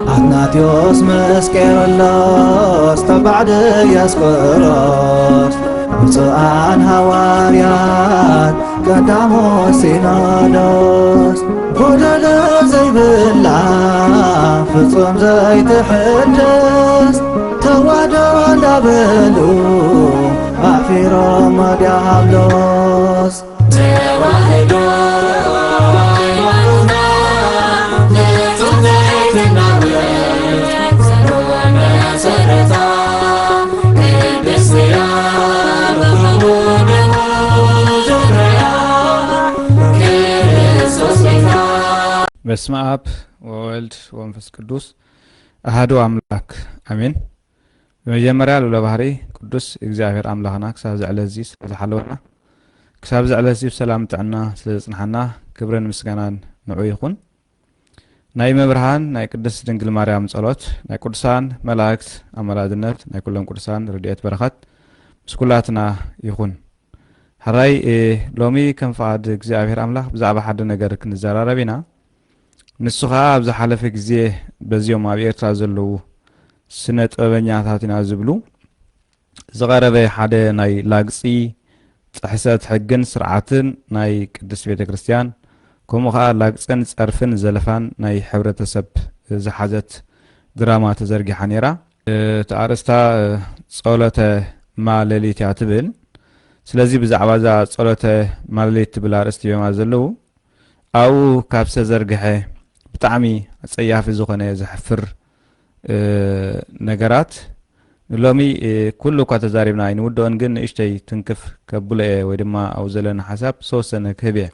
ኣትናቴዎስ ምስ ቄርሎስ ተባዕ ድያስቆሮስ፣ ብፁዓን ሃዋርያት ቀዳሞት ሲኖዶስ፣ ጎደሎ ዘይብላ ፍጹም ዘይትሕደስ፣ ተዋህዶ እንዳበሉ ኣሕፊሮም ዲያብሎስ። ተዋህዶ ሃይማኖትና ንጹህ ዘይትናወጽ መሰረታ ቅድስት እያ ብኽቡር ደሙ ዘፍረያ ክርስቶስ ጌታ። በስመ አብ ወወልድ ወመንፈስ ቅዱስ አሐዱ አምላክ አሜን። ብመጀመርያ ልዑለ ባህሪ ቅዱስ እግዚኣብሔር ኣምላኽና ክሳብ እዚ ዕለት እዚ ስለ ዝሓለወና፣ ክሳብ እዚ ዕለት እዚ ብሰላም ጥዕና ስለ ዘጽንሓና ክብርን ምስጋናን ንዑ ይኹን። ናይ መብርሃን ናይ ቅድስት ድንግል ማርያም ጸሎት፣ ናይ ቅዱሳን መላእክት ኣማላድነት፣ ናይ ኩሎም ቅዱሳን ረድኤት በረኸት ምስ ኩላትና ይኹን። ሕራይ እ፣ ሎሚ ከም ፍቓድ እግዚኣብሔር ኣምላኽ ብዛዕባ ሓደ ነገር ክንዘራረብ ኢና። ንሱ ኸኣ ኣብ ዝሓለፈ ግዜ በዚኦም ኣብ ኤርትራ ዘለዉ ስነ ጥበበኛታት ኢና ዝብሉ ዝቐረበ ሓደ ናይ ላግጺ ጥሕሰት ሕግን ስርዓትን ናይ ቅድስት ቤተ ክርስቲያን፣ ከምኡ ኸኣ ላግጽን ጸርፍን ዘለፋን ናይ ሕብረተሰብ ዝሓዘት ድራማ ተዘርጊሓ ነይራ። እታ ኣርእስታ ጸሎተ ማለሊት እያ ትብል። ስለዚ ብዛዕባ እዛ ጸሎተ ማለሊት ትብል ኣርእስቲ ዮማ ዘለዉ ኣብኡ ካብ ዝተዘርግሐ ብጣዕሚ ኣጸያፊ ዝኾነ ዘሕፍር እ፣ ነገራት ሎሚ እ፣ ኩሉ እኳ ተዛሪብና ኣይንውድኦን፣ ግን ንእሽተይ ትንክፍ ከብሎ እየ ወይ ድማ ኣብኡ ዘለና ሓሳብ ዝተወሰነ ክህብ እየ።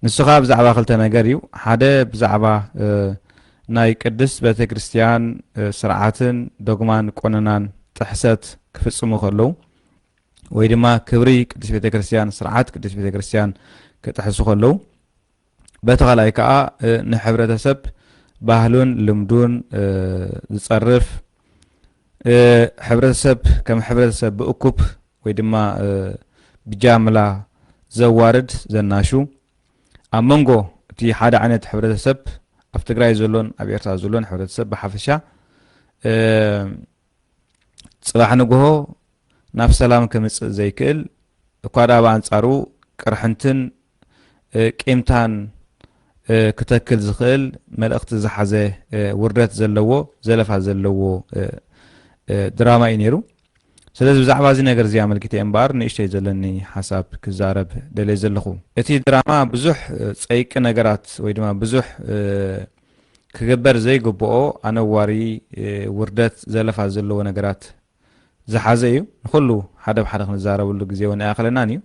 ንሱ ኸኣ ብዛዕባ ክልተ ነገር እዩ። ሓደ ብዛዕባ እ፣ ናይ ቅድስት ቤተ ክርስቲያን እ፣ ስርዓትን ዶግማን ቆነናን ጥሕሰት ክፍጽሙ ከለዉ ወይ ድማ ክብሪ ቅድስት ቤተ ክርስቲያን ስርዓት ቅድስት ቤተ ክርስቲያን ክጥሕሱ ከለዉ በቲ ካልኣይ ከኣ እ፣ ንሕብረተሰብ ባህሉን ልምዱን እ፣ ዝጸርፍ እ፣ ሕብረተሰብ ከም ሕብረተሰብ ብእኩብ ወይ ድማ እ፣ ብጃምላ ዘዋርድ ዘናሹ ኣብ መንጎ እቲ ሓደ ዓይነት ሕብረተሰብ ኣብ ትግራይ ዘሎን ኣብ ኤርትራ ዘሎን ሕብረተሰብ ብሓፈሻ እ፣ ጽባሕ ንግሆ ናብ ሰላም ከምጽእ ዘይክእል እኳ ደኣ ብኣንጻሩ ቅርሕንትን እ፣ ቂምታን እ፣ ክተክል ዝኽእል መልእኽቲ ዝሓዘ እ፣ ውርደት ዘለዎ ዘለፋ ዘለዎ እ፣ እ፣ ድራማ እዩ ነይሩ። ስለዚ ብዛዕባ እዚ ነገር እዚ ኣመልኪተ እየ እምበኣር ንእሽተይ ዘለኒ ሓሳብ ክዛረብ ደልየ ዘለኹ። እቲ ድራማ ብዙሕ እ፣ ጸይቂ ነገራት ወይ ድማ ብዙሕ እ፣ ክግበር ዘይግብኦ ኣነዋሪ እ፣ ውርደት ዘለፋ ዘለዎ ነገራት ዝሓዘ እዩ። ንኹሉ ሓደ ብሓደ ክንዛረበሉ ግዜ እውን ኣይኣኽለናን እዩ።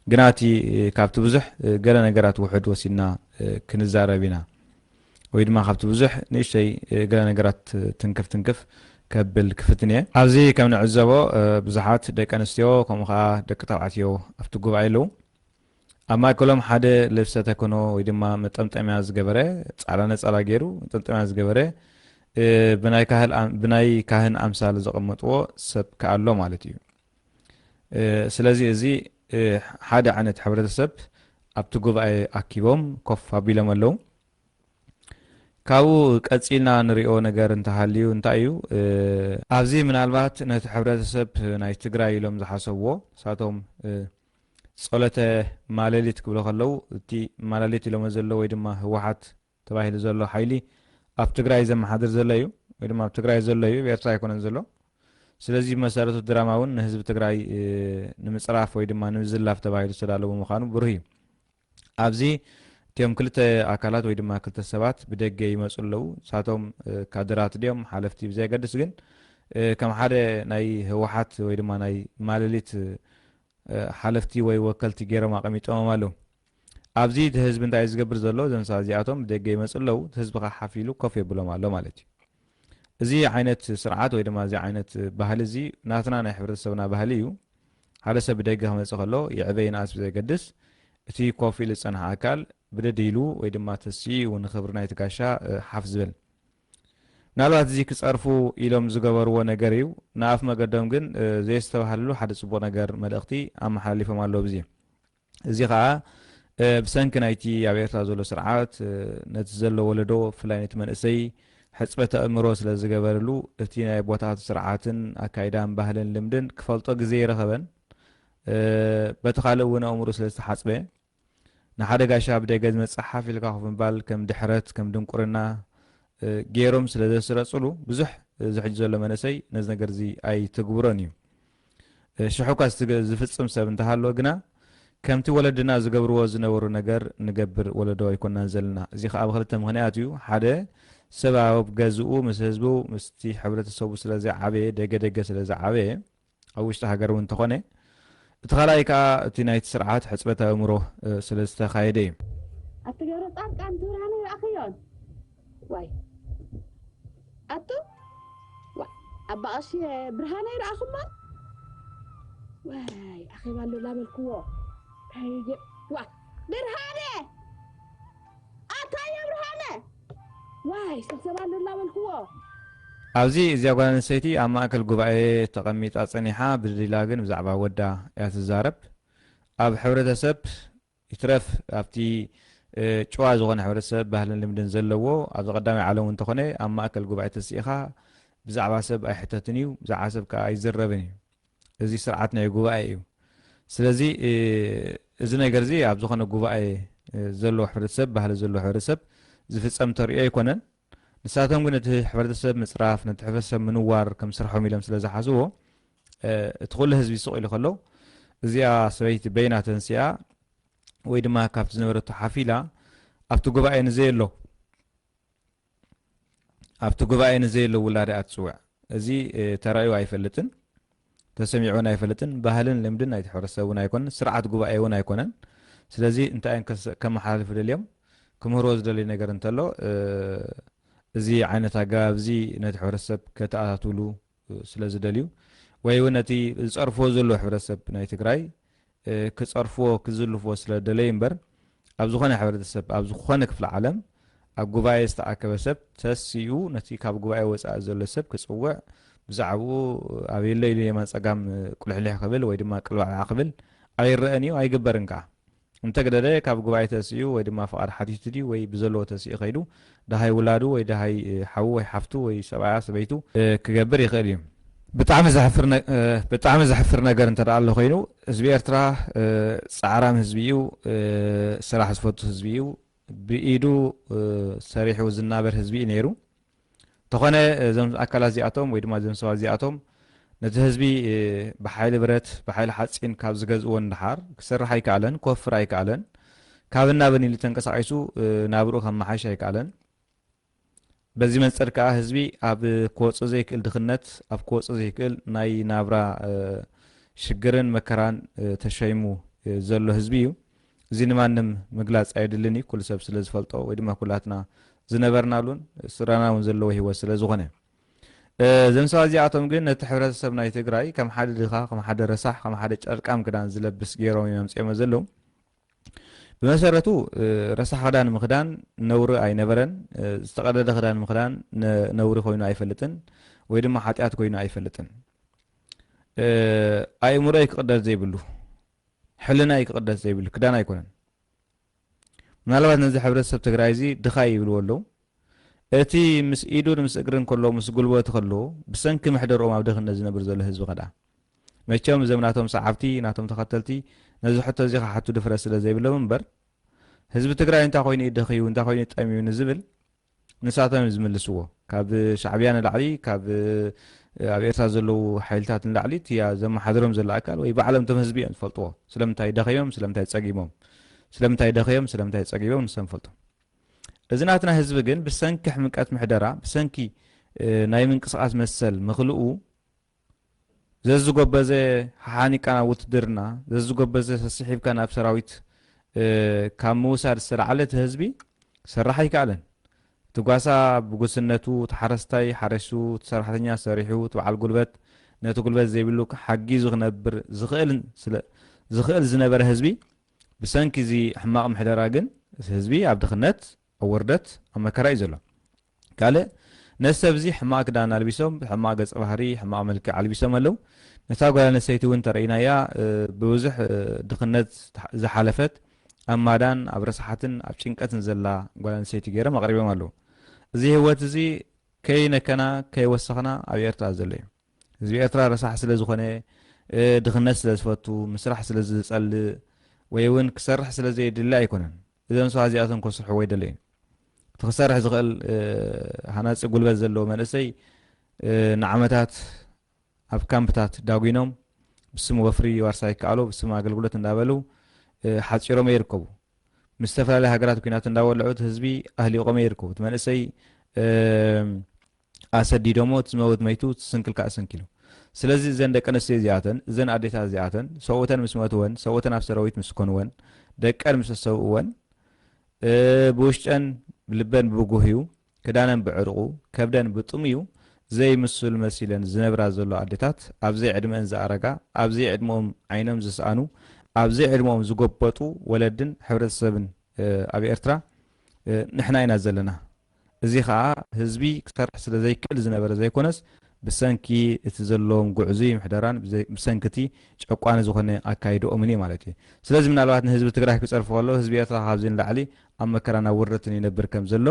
ግና እቲ ካብቲ ብዙሕ ገለ ነገራት ውሑድ ወሲድና ክንዛረብ ኢና። ወይ ድማ ካብቲ ብዙሕ ንእሽተይ ገለ ነገራት ትንክፍ ትንክፍ ከብል ክፍትን እየ። ኣብዚ ከም ንዕዘቦ ብዙሓት ደቂ ኣንስትዮ ከምኡ ከዓ ደቂ ተባዕትዮ ኣብቲ ጉባኤ ኣለዉ። ኣብ ማእከሎም ሓደ ልብሰ ተክህኖ ወይ ድማ መጠምጠምያ ዝገበረ፣ ጻዕዳ ነጸላ ገይሩ መጠምጠምያ ዝገበረ፣ እ፣ ብናይ ካህል ኣም-፣ ብናይ ካህን ኣምሳል ዘቐመጥዎ ሰብ ከኣ ኣሎ ማለት እዩ። እ፣ ስለዚ እዚ፣ እ፣ ሓደ ዓይነት ሕብረተሰብ ኣብቲ ጉባኤ ኣኪቦም ኮፍ ኣቢሎም ኣለዉ። ካብኡ ቀጺልና ንሪኦ ነገር እንተሃልዩ እንታይ እዩ? እ፣ ኣብዚ ምናልባት ነቲ ሕብረተሰብ ናይ ትግራይ ኢሎም ዝሓሰብዎ፣ ንሳቶም፣ እ፣ ጸሎተ ማለሊት ክብሉ ከለዉ፣ እቲ ማለሊት ኢሎሞ ዘለዉ ወይ ድማ ህወሓት ተባሂሉ ዘሎ ሓይሊ ኣብ ትግራይ ዘመሓድር ዘሎ እዩ፣ ወይ ድማ ኣብ ትግራይ ዘሎ እዩ፣ ኣብ ኤርትራ ኣይኮነን ዘሎ። ስለዚ ብመሰረቱ ድራማ እውን ንህዝቢ ትግራይ፣ እ፣ ንምጽራፍ ወይ ድማ ንምዝላፍ ተባሂሉ ዝተዳለወ ምዃኑ ብሩህ እዩ። ኣብዚ እቲኦም ክልተ ኣካላት ወይ ድማ ክልተ ሰባት ብደገ ይመጹ ኣለዉ። ንሳቶም፣ እ፣ ካድራት ድዮም ሓለፍቲ ብዘየገድስ ግን፣ እ፣ ከም ሓደ ናይ ህወሓት ወይ ድማ ናይ ማለሊት፣ እ፣ ሓለፍቲ ወይ ወከልቲ ገይሮም ኣቐሚጦሞም ኣለዉ። ኣብዚ እቲ ህዝቢ እንታይ እዩ ዝገብር ዘሎ? እዞም ሰባት እዚኣቶም ብደገ ይመጹ ኣለዉ። እቲ ህዝቢ ኸዓ ሓፍ ኢሉ ኮፍ የብሎም ኣሎ ማለት እዩ። እዚ ዓይነት ስርዓት ወይ ድማ እዚ ዓይነት ባህሊ እዚ ናትና ናይ ሕብረተሰብና ባህሊ እዩ። ሓደ ሰብ ብደገ ክመጽእ ከሎ ይዕበ ይንኣስ ብዘየገድስ እቲ ኮፍ ኢሉ ዝጸንሐ ኣካል ብድድ ኢሉ ወይ ድማ ተሲኡ ንኽብሪ ናይቲ ጋሻ፣ እ፣ ሓፍ ዝብል። ምናልባት እዚ ክጸርፉ ኢሎም ዝገበርዎ ነገር እዩ። ንኣፍ መገዶም ግን፣ እ፣ ዘየስተባህልሉ ሓደ ጽቡቕ ነገር መልእኽቲ ኣመሓላሊፎም ኣለዉ ብዚ። እዚ ኸኣ፣ እ፣ ብሰንኪ ናይቲ ኣብ ኤርትራ ዘሎ ስርዓት፣ እ፣ ነቲ ዘሎ ወለዶ ብፍላይ ነቲ መንእሰይ ሕፅበት ኣእምሮ ስለ ዝገበርሉ፣ እቲ ናይ ቦታቱ ስርዓትን ኣካይዳን ባህልን ልምድን ክፈልጦ ግዜ ይረኸበን። እ፣ በቲ ካልእ እውን ኣእምሮ ስለ ዝተሓፅበ፣ ንሓደ ጋሻ ብደገ ዝመጽእ ሓፍ ኢልካ ኮፍ ምባል ከም ድሕረት፣ ከም ድንቁርና፣ እ፣ ገይሮም ስለ ዘስረጽሉ፣ ብዙሕ፣ እ፣ እዚ ሕጂ ዘሎ መንእሰይ ነዚ ነገር እዚ ኣይትግብሮን እዩ። እ፣ ሽሕ እኳ ዝትገ-፣ ዝፍጽም ሰብ እንተሃሎ ግና፣ ከምቲ ወለድና ዝገብርዎ ዝነበሩ ነገር ንገብር ወለዶ ኣይኮናን ዘለና። እዚ ከኣ ብኽልተ ምኽንያት እዩ። ሓደ፣ ሰብ ኣብ ገዝኡ ምስ ህዝቡ፣ ምስቲ ሕብረተሰቡ ስለ ዝዓበየ፣ ደገ ደገ ስለ ዝዓበየ፣ ኣብ ውሽጢ ሃገር እውን እንተኾነ፣ እቲ ካልኣይ ከኣ እቲ ናይቲ ስርዓት ሕጽበት ኣእምሮ፣ እ፣ ስለ ዝተኻየደ እዩ። ኣቲ ገብረ ጻድቃን፣ እቲ ብርሃነ ይረኣኽዮን? ዋይ። ኣቱ? ዋ-፣ ኣባ ቀሺ ብርሃነ ይረኣኹሞ? ዋይ፣ ኣኼባ ኣሎ እናበልክዎ። እንታይ ገ-፣ ዋ-፣ ብርሃነ! ኣታዮ ብርሃነ! ዋይ፣ ሰብሰብ ኣሎ እናበልክዎ። ኣብዚ እዚኣ ጓል ኣንስተይቲ ኣብ ማእከል ጉባኤ ተቐሚጣ ጸኒሓ፣ ብድላ ግን ብዛዕባ ወዳ እያ ትዛረብ። ኣብ ሕብረተሰብ ይትረፍ ኣብቲ፣ እ፣ ጭዋ ዝኾነ ሕብረተሰብ ባህልን ልምድን ዘለዎ፣ ኣብዚ ቀዳማይ ዓለም እንተኾነ ኣብ ማእከል ጉባኤ ተሲእኻ ብዛዕባ ሰብ ኣይሕተትን እዩ፣ ብዛዕባ ሰብ ከኣ ኣይዝረብን እዩ። እዚ ስርዓት ናይ ጉባኤ እዩ። ስለዚ፣ እ፣ እዚ ነገር እዚ ኣብ ዝኾነ ጉባኤ፣ እ፣ ዘለዎ ሕብረተሰብ፣ ባህሊ ዘለዎ ሕብረተሰብ ዝፍጸም ተርእዮ ኣይኮነን። ንሳቶም ግን ነቲ ሕብረተሰብ ምጽራፍ፣ ነቲ ሕብረተሰብ ምንዋር ከም ስርሖም ኢሎም ስለ ዝሓስብዎ፣ እ፣ እቲ ኩሉ ህዝቢ ስቕ ኢሉ ከሎ፣ እዚኣ ሰበይቲ በይና ተንሲኣ ወይ ድማ ካብቲ ዝነበረቶ ሓፍ ኢላ ኣብቲ ጉባኤ ንዘየሎ፣ ኣብቲ ጉባኤ ንዘየሎ ውላዳ እያ ትጽውዕ። እዚ፣ እ፣ ተራእዩ ኣይፈልጥን፣ ተሰሚዑ እውን ኣይፈልጥን። ባህልን ልምድን ናይቲ ሕብረተሰብ እውን ኣይኮነን፣ ስርዓት ጉባኤ እውን ኣይኮነን። ስለዚ እንታይ እዮም ከስ-፣ ከመሓላልፉ ደልዮም? ክምህርዎ ዝደልዩ ነገር እንተሎ፣ እ፣ እዚ ዓይነት ኣገባብ እዚ ነቲ ሕብረተሰብ ከተኣታትውሉ ስለ ዝደልዩ፣ ወይ እውን ነቲ ዝጸርፍዎ ዘለዉ ሕብረተሰብ ናይ ትግራይ፣ እ፣ ክጸርፍዎ፣ ክዝልፍዎ ስለ ደለዩ እምበር፣ ኣብ ዝኾነ ሕብረተሰብ፣ ኣብ ዝኾነ ክፍለ ዓለም፣ ኣብ ጉባኤ ዝተኣከበ ሰብ ተሲኡ ነቲ ካብ ጉባኤ ወጻኢ ዘሎ ሰብ ክጽውዕ፣ ብዛዕባኡ ኣበይ ኣሎ ኢሉ የማን ጸጋም ቁልሕሊሕ ክብል ወይ ድማ ቅልባዕባዕ ክብል ኣይረኣን እዩ፣ ኣይግበርን ከኣ። እንተገደደ ካብ ጉባኤ ተሲኡ ወይ ድማ ፍቓድ ሓቲቱ ድዩ ወይ ብዘለዎ ተሲኡ ከይዱ ደሃይ ውላዱ ወይ ደሃይ፣ እ፣ ሓዉ ወይ ሓፍቱ ወይ ሰብኣያ ሰበይቱ፣ እ፣ ክገብር ይኽእል እዩ። ብጣዕሚ ዘሕፍር ነ-፣ እ፣ ብጣዕሚ ዘሕፍር ነገር እንተ ደኣ ኣሎ ኮይኑ፣ ህዝቢ ኤርትራ፣ እ፣ ጻዕራም ህዝቢ እዩ፣ እ፣ ስራሕ ዝፈቱ ህዝቢ እዩ፣ ብኢዱ፣ እ፣ ሰሪሑ ዝናበር ህዝቢ እዩ ነይሩ። እንተኾነ፣ እዞም ኣካላት እዚኣቶም ወይ ድማ እዞም ሰባት እዚኣቶም ነቲ ህዝቢ፣ እ፣ ብሓይሊ ብረት፣ ብሓይሊ ሓጺን ካብ ዝገዝእዎ ንደሓር ክሰርሕ ኣይከኣለን፣ ክወፍር ኣይከኣለን። ካብን ናብን ኢሉ ተንቀሳቒሱ፣ እ፣ ናብርኡ ከመሓይሽ ኣይከኣለን። በዚ መንጽር ከኣ ህዝቢ ኣብ ክወጾ ዘይክእል ድኽነት፣ ኣብ ክወጾ ዘይክእል ናይ ናብራ፣ እ፣ ሽግርን መከራን፣ እ፣ ተሸይሙ፣ እ፣ ዘሎ ህዝቢ እዩ። እዚ ንማንም ምግላጽ ኣየድልን እዩ፣ ኩሉ ሰብ ስለ ዝፈልጦ ወይ ድማ ኩላትና ዝነበርናሉን ስድራና እውን ዘለዎ ህይወት ስለ ዝኾነ። እ፣ እዞም ሰባት እዚኣቶም ግን ነቲ ሕብረተሰብ ናይ ትግራይ ከም ሓደ ድኻ፣ ከም ሓደ ረሳሕ፣ ከም ሓደ ጨርቃም ክዳን ዝለብስ ገይሮም እዮም ኣምጺኦሞ ዘለዉ። ብመሰረቱ፣ እ፣ ረሳሕ ክዳን ምኽዳን ነውሪ ኣይነበረን። እ፣ ዝተቐደደ ክዳን ምኽዳን ነ-፣ ነውሪ ኮይኑ ኣይፈልጥን ወይ ድማ ሓጢኣት ኮይኑ ኣይፈልጥን። እ፣ ኣእምሮይ ክቕደድ ዘይብሉ፣ ሕልናይ ክቕደድ ዘይብሉ ክዳን ኣይኮነን። ምናልባት ነዚ ሕብረተሰብ ትግራይ እዚ ድኻ ይብልዎ ኣለዉ። እቲ ምስ ኢዱን ምስ እግርን ከሎ፣ ምስ ጉልበቱ ከሎ፣ ብሰንኪ ምሕደርኦም ኣብ ድኽነት ዝነብር ዘሎ ህዝቢ ከ ደኣ? መቸም እዞም ናቶም ሰዓብቲ፣ ናቶም ተኸተልቲ ነዚ ሕቶ እዚ ክሓቱ ድፍረት ስለ ዘይብሎም እምበር፣ ህዝቢ ትግራይ እንታይ ኮይኑ እዩ ደኽዩ፣ እንታይ ኮይኑ እዩ ጠምዩ ንዝብል ንሳቶም እዮም ዝምልስዎ። ካብ ሻዕብያ ንላዕሊ፣ ካብ፣ እ፣ ኣብ ኤርትራ ዘለዉ ሓይልታት ንላዕሊ፣ እቲ ያ-፣ ዘመሓድሮም ዘሎ ኣካል ወይ ባዕሎም እቶም ህዝቢ እዮም ዝፈልጥዎ። ስለምንታይ ደኸዮም፣ ስለምንታይ ጸጊሞም፣ ስለምንታይ ደኸዮም፣ ስለምንታይ ጸጊሞም ንሶም ይፈልጡ። እዚ ናትና ህዝቢ ግን ብሰንኪ ሕምቀት ምሕደራ፣ ብሰንኪ፣ እ፣ ናይ ምንቅስቓስ መሰል ምኽልኡ፣ ዘዝጎበዘ ሓሓኒቃ ናብ ውትድርና፣ ዘዝጎበዘ ሰሲሒብካ ናብ ሰራዊት፣ እ፣ ካብ ምውሳድ ዝተላዕለ እቲ ህዝቢ ክሰርሕ ኣይከኣለን። እቲ ጓሳ ብጉስነቱ፣ እቲ ሓረስታይ ሓሪሱ፣ እቲ ሰራሕተኛ ሰሪሑ፣ እቲ በዓል ጉልበት ነቲ ጉልበት ዘይብሉ ሓጊዙ ክነብር ዝኽእል ስለ-፣ ዝኽእል ዝነበረ ህዝቢ ብሰንኪ እዚ ሕማቕ ምሕደራ ግን እቲ ህዝቢ ኣብ ድኽነት፣ ኣብ ውርደት፣ ኣብ መከራ እዩ ዘሎ። ካልእ ነቲ ሰብ እዚ ሕማቕ ክዳን ኣልቢሶም፣ ሕማቕ ገጸ ባህሪ፣ ሕማቕ መልክዕ ኣልቢሶም ኣለዉ። ነታ ጓል ኣንስተይቲ እውን ተረኢናያ፣ እ፣ ብብዙሕ፣ እ፣ ድኽነት ዝሓለፈት፣ ኣብ ማዳን ኣብ ረስሓትን ኣብ ጭንቀትን ዘላ ጓል ኣንስተይቲ ገይሮም ኣቕሪቦም ኣለዉ። እዚ ህይወት እዚ ከይነከና ከይወሰኽና ኣብ ኤርትራ ዘሎ እዩ። ህዝቢ ኤርትራ ረሳሕ ስለ ዝኾነ፣ ድኽነት ስለ ዝፈቱ፣ ምስራሕ ስለ ዝጸልእ፣ ወይ እውን ክሰርሕ ስለ ዘየድሊ ኣይኮነን። እዘን ሰባት እዚኣተን ከስርሕዎ ኣይደለዩን። እቲ ክሰርሕ ዝኽእል ሃናጺ ጉልበት ዘለዎ መንእሰይ ንዓመታት ኣብ ካምፕታት ዳጒኖም፣ ብስም ወፍሪ ዋርሳይ ይከኣሎ፣ ብስም ኣገልግሎት እንዳበሉ ሓጺሮም ይርከቡ። ምስ ዝተፈላለዩ ሃገራት ኲናት እንዳወለዑ እቲ ህዝቢ ኣህሊቖም ይርከቡ። እቲ መንእሰይ ኣሰዲዶሞ፣ እቲ ዝመውት መይቱ፣ እቲ ስንክል ከዓ ሰንኪሉ። ስለዚ እዘን ደቂ ኣንስትዮ እዚኣተን፣ እዘን ኣዴታት እዚኣተን፣ ሰብኡተን ምስ መትወን፣ ሰብኡተን ኣብ ሰራዊት ምስ ኮንወን፣ ደቀን ምስ ሰብእወን፣ ብውሽጠን ልበን ብጉህዩ፣ ክዳነን ብዕርቑ፣ ከብደን ብጥሙዩ ዘይምስል መሲለን ዝነብራ ዘሎ ኣዴታት፣ ኣብ ዘይዕድመአን ዝኣረጋ፣ ኣብ ዘይዕድመኦም ዓይኖም ዝሰኣኑ፣ ኣብ ዘይዕድመኦም ዝጎበጡ ወለድን ሕብረተሰብን ኣብ ኤርትራ ንሕና ኢና ዘለና። እዚ ኸኣ ህዝቢ ክሰርሕ ስለ ዘይክእል ዝነበረ ዘይኮነስ፣ ብሰንኪ እቲ ዘለዎም ግዕዙይ ምሕደራን ብሰንኪ እቲ ጨቋኒ ዝኾነ ኣካይድኦምን እዩ ማለት እዩ። ስለዚ ምናልባት ንህዝቢ ትግራይ ክጸርፉ ከለዉ፣ ህዝቢ ኤርትራ ካብዚ ንላዕሊ ኣብ መከራን ኣብ ውርደትን ይነብር ከም ዘሎ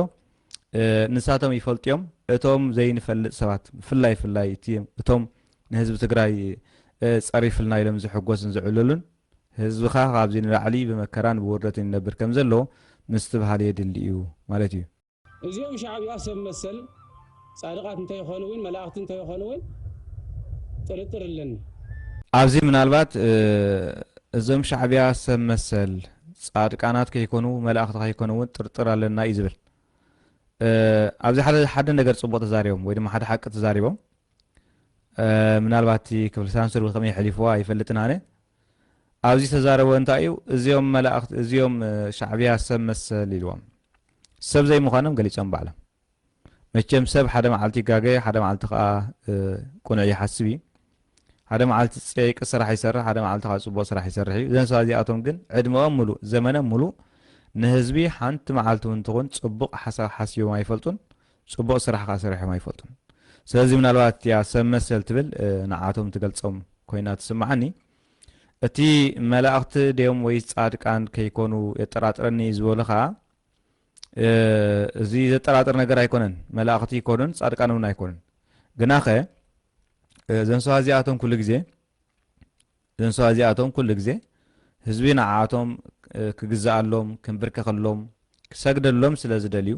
ንሳቶም ይፈልጡ እዮም። እቶም ዘይንፈልጥ ሰባት፣ ብፍላይ ፍላይ እቲ እቶም ንህዝቢ ትግራይ ጸሪፍልና ኢሎም ዝሕጎስን ዝዕልሉን፣ ህዝብኻ ካብዚ ንላዕሊ ብመከራን ብውርደትን ይነብር ከም ዘሎ ምስትብሃል የድሊ እዩ ማለት እዩ። እዚኦም ሻዕብያ ሰብ መሰል ጻድቓት እንተይኾኑ እውን፣ መላእኽቲ እንተይኾኑ እውን ጥርጥር ኣለኒ። ኣብዚ ምናልባት እዞም ሻዕብያ ሰብ መሰል ጻድቃናት ከይኮኑ፣ መላእኽቲ ከይኮኑ እውን ጥርጥር ኣለና እዩ ዝብል። ኣብዚ ሓደ ሓደ ነገር ጽቡቕ ተዛሪቦም ወይ ድማ ሓደ ሓቂ ተዛሪቦም። ምናልባት እቲ ክፍሊ ሳንሱር ብኸመይ የሕሊፍዋ ኣይፈልጥን ኣነ። ኣብዚ ዝተዛረቦ እንታይ እዩ? እዚኦም መላእኽቲ፣ እዚኦም ሻዕብያ ሰብ መሰል ኢልዎም። ሰብ ዘይምዃኖም ገሊጾም ባዕሎም። መቸም ሰብ ሓደ መዓልቲ ይጋገ፣ ሓደ መዓልቲ ከኣ ቅኑዕ ይሓስብ እዩ። ሓደ መዓልቲ ጸይቂ ስራሕ ይሰርሕ፣ ሓደ መዓልቲ ከኣ ጽቡቕ ስራሕ ይሰርሕ እዩ። እዘን ሰባት እዚኣቶም ግን ዕድመኦም ሙሉእ፣ ዘመኖም ሙሉእ ንህዝቢ ሓንቲ መዓልቲ እውን ትኹን ጽቡቕ ሓሳብ ሓሲቦም ኣይፈልጡን፣ ጽቡቕ ስራሕ ከኣ ሰሪሖም ኣይፈልጡን። ስለዚ ምናልባት እቲኣ ሰብ መሰል ትብል ንዓቶም ትገልጾም ኮይና ትስምዓኒ። እቲ መላእኽቲ ድዮም ወይስ ጻድቃን ከይኮኑ የጠራጥረኒ ዝበሉ ከኣ፣ እዚ ዘጠራጥር ነገር ኣይኮነን። መላእኽቲ ይኮኑን ጻድቃን እውን ኣይኮኑን። ግናኸ እዘን ሰባት እዚኣቶም ኩሉ ግዜ፣ እዘን ሰባት እዚኣቶም ኩሉ ግዜ ህዝቢ ንዓኣቶም ክግዝኣሎም፣ ክንብርከኸሎም፣ ክሰግደሎም ስለ ዝደልዩ፣